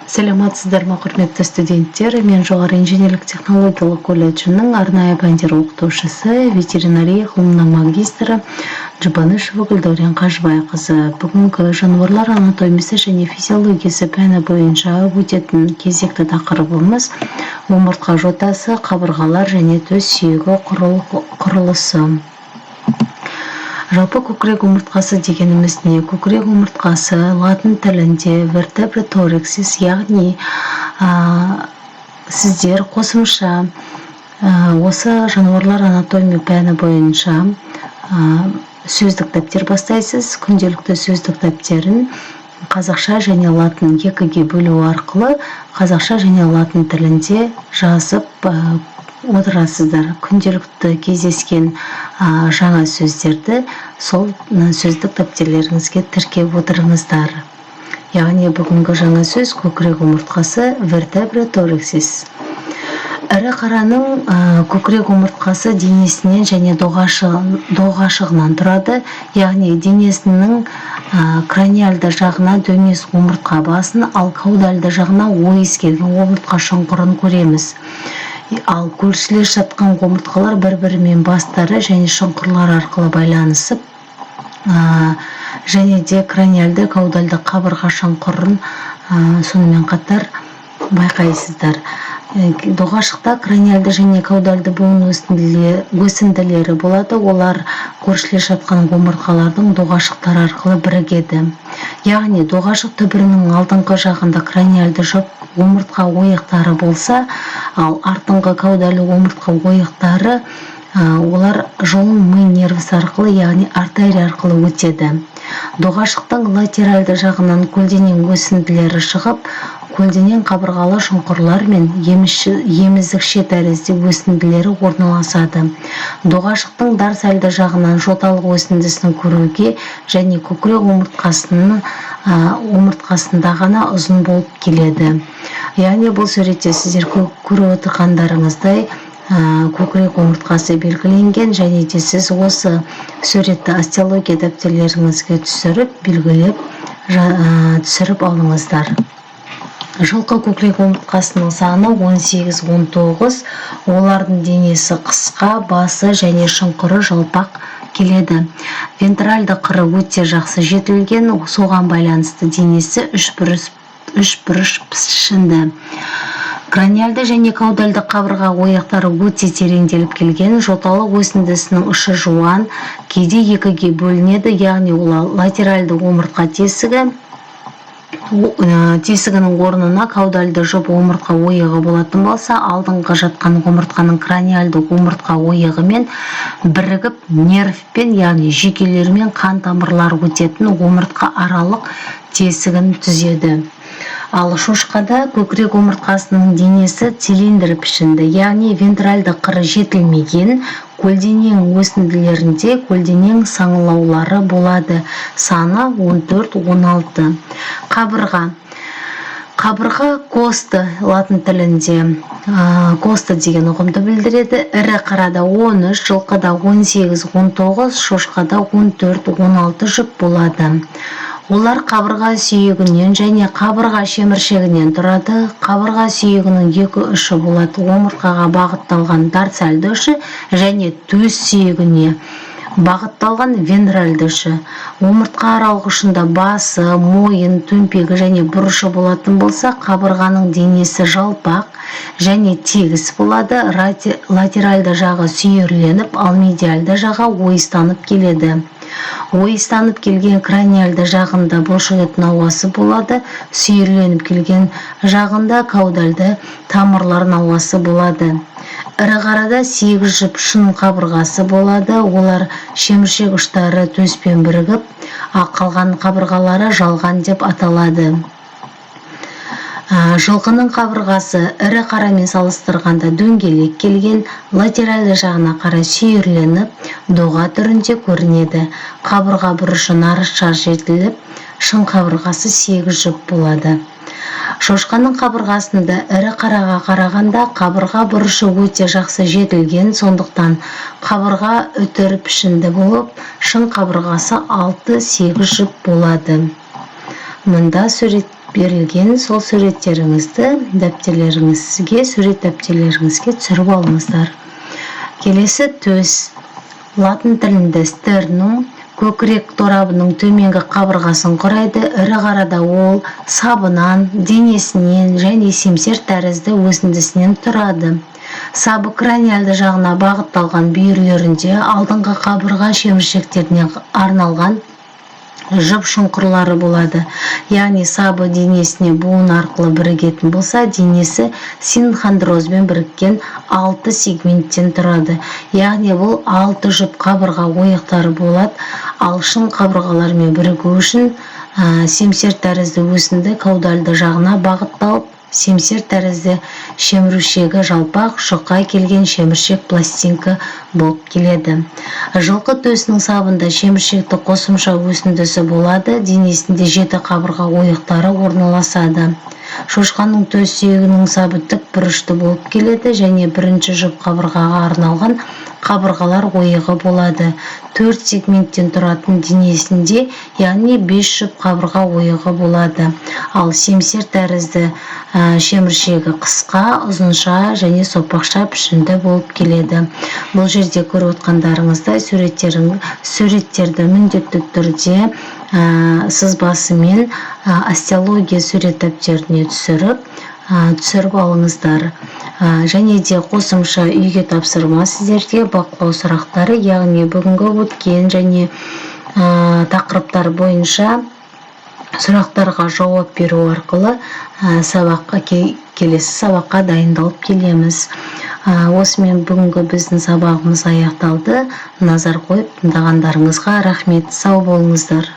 Саламатсыздар ма, құрметті студенттер! Мен жоғары инженерлік технологиялық колледжінің арнайы пәндер оқытушысы, ветеринария ғылымының магистрі Жұбанышева Гүлдәурен Қажыбайқызы. Бүгінгі жануарлар анатомиясы және физиологиясы пәні бойынша өтетін кезекті тақырыбымыз: омыртқа жотасы, қабырғалар және төс сүйегі құрылысы. Жалпы, көкірек омыртқасы дегеніміз не? Көкірек омыртқасы латын тілінде vertebra thoracis, яғни сіздер қосымша осы жануарлар анатомия пәні бойынша сөздік дәптер бастайсыз. Күнделікті сөздік дәптерін қазақша және латын екіге бөлу арқылы қазақша және латын тілінде жазып отырасыздар. Күнделікті кездескен жаңа сөздерді сол сөздік дәптерлеріңізге тіркеп отырыңыздар. Яғни бүгінгі жаңа сөз: көкірек омыртқасы, vertebra thoracis. Ірі қараның көкірек омыртқасы денесінен және доғашығынан тұрады. Яғни денесінің краниальды жағына дөңес омыртқа басын, ал каудальды жағына ойыс келген омыртқа шұңқырын көреміз. Ал көршілес жатқан омыртқалар бір бірімен бастары және шұңқырлар арқылы байланысып, және де краниальды, каудальды қабырға шұңқырын сонымен қатар байқайсыздар. Доғашықта краниальды және каудальды буын өсінділері болады. Олар көршілес жатқан омыртқалардың доғашықтары арқылы бірігеді. Яғни доғашық түбірінің алдыңғы жағында краниальды жұп омыртқа ойықтары болса, ал артыңғы каудальды омыртқа ойықтары, олар жұлын ми нервісі арқылы, яғни артерия арқылы өтеді. Доғашықтың латеральды жағынан көлденең өсінділері шығып, көлденең қабырғалы шұңқырлар мен емізікше тәрізді өсінділері орналасады. Доғашықтың дорсальды жағынан жоталық өсіндісін көруге және көкірек омыртқасында ғана ұзын болып келеді. Яғни бұл суретте сіздер көріп отырғандарыңыздай, көкірек омыртқасы белгіленген. Және де сіз осы суретті остеология дәптерлеріңізге түсіріп, белгілеп, түсіріп алыңыздар. Жылқы көкірек омыртқасының саны 18-19. Олардың денесі қысқа, басы және шұңқыры жалпақ келеді. Вентральды қыры өте жақсы жетілген, соған байланысты денесі үшбұрыш пішінді. Краниальды және каудальды қабырға ойықтары өте тереңделіп келген. Жоталық өсіндісінің ұшы жуан, кейде екіге бөлінеді, яғни ол латеральды омыртқа тесігінің орнына каудальды жұп омыртқа ойығы болатын болса, алдыңғы жатқан омыртқаның краниальды омыртқа ойығымен бірігіп, нервпен, яғни жүйкелермен қан тамырлары өтетін омыртқа аралық тесігін түзеді. Ал шошқада көкірек омыртқасының денесі цилиндр пішінді, яғни вентральды қыры жетілмеген, көлденең өсінділерінде көлденең саңылаулары болады, саны 14-16. Қабырға. Қабырға costa, латын тілінде costa деген ұғымды білдіреді. Ірі қарада 13, жылқыда 18-19, шошқада 14-16 жұп болады. Олар қабырға сүйегінен және қабырға шеміршегінен тұрады. Қабырға сүйегінің екі ұшы болады: омыртқаға бағытталған дорсальды ұшы және төс сүйегіне бағытталған вентральды ұшы. Омыртқа аралық ұшында басы, мойын, төмпегі және бұрышы болатын болса, қабырғаның денесі жалпақ және тегіс болады. Латеральды жағы сүйірленіп, ал медиальды жағы ойыстанып келеді. Ойыстанып келген краниальды жағында бұлшықет науасы болады, сүйірленіп келген жағында каудальды тамырлар науасы болады. Ірі қарада сегіз жұп шын қабырғасы болады. Олар шеміршек ұштары төспен бірігіп, ал қалған қабырғалары жалған деп аталады. Жылқының қабырғасы ірі қарамен салыстырғанда дөңгелек келген, латеральды жағына қарай сүйірленіп, доға түрінде көрінеді. Қабырға бұрышы нарықша жетіліп, шын қабырғасы сегіз жұп болады. Шошқаның қабырғасында ірі қараға қарағанда қабырға бұрышы өте жақсы жетілген, сондықтан қабырға үтір пішінді болып, шын қабырғасы 6-8 жұп болады. Мұнда сурет. Берілген сол суреттеріңізді дәптерлеріңізге, сурет дәптерлеріңізге түсіріп алыңыздар. Келесі төс, латын тілінде sternum, көкірек торабының төменгі қабырғасын құрайды. Ірі қарада ол сабынан, денесінен және семсер тәрізді өсіндісінен тұрады. Сабы краниальды жағына бағытталған бүйірлерінде алдыңғы қабырға шеміршектеріне арналған жұп шұңқырлары болады. Яғни сабы денесіне буын арқылы бірігетін болса, денесі синхондрозбен біріккен алты сегменттен тұрады. Яғни бұл алты жұп қабырға ойықтары болады. Ал шын қабырғалармен бірігу үшін семсер тәрізді өсінді каудальды жағына бағытталып, семсер тәрізді шеміршегі жалпақ, жұқа келген шеміршек пластинка болып келеді. Жылқы төсінің сабында шеміршекті қосымша өсіндісі болады, денесінде жеті қабырға ойықтары орналасады. Шошқаның төс сүйегінің сабы тік бұрышты болып келеді және бірінші жұп қабырғаға арналған қабырғалар ойығы болады. Төрт сегменттен тұратын денесінде, яғни бес жұп қабырға ойығы болады. Ал семсер тәрізді шеміршегі қысқа, ұзынша және сопақша пішінді болып келеді. Бұл жерде көріп отқандарыңыздай, суреттерді міндетті түрде сызбасымен остеология сурет дәптеріне түсіріп алыңыздар. Және де қосымша үйге тапсырма сіздерге: бақылау сұрақтары, яғни бүгінгі өткен және тақырыптар бойынша сұрақтарға жауап беру арқылы сабаққа, келесі сабаққа дайындалып келеміз. Осымен бүгінгі біздің сабағымыз аяқталды. Назар қойып тыңдағандарыңызға рахмет, сау болыңыздар.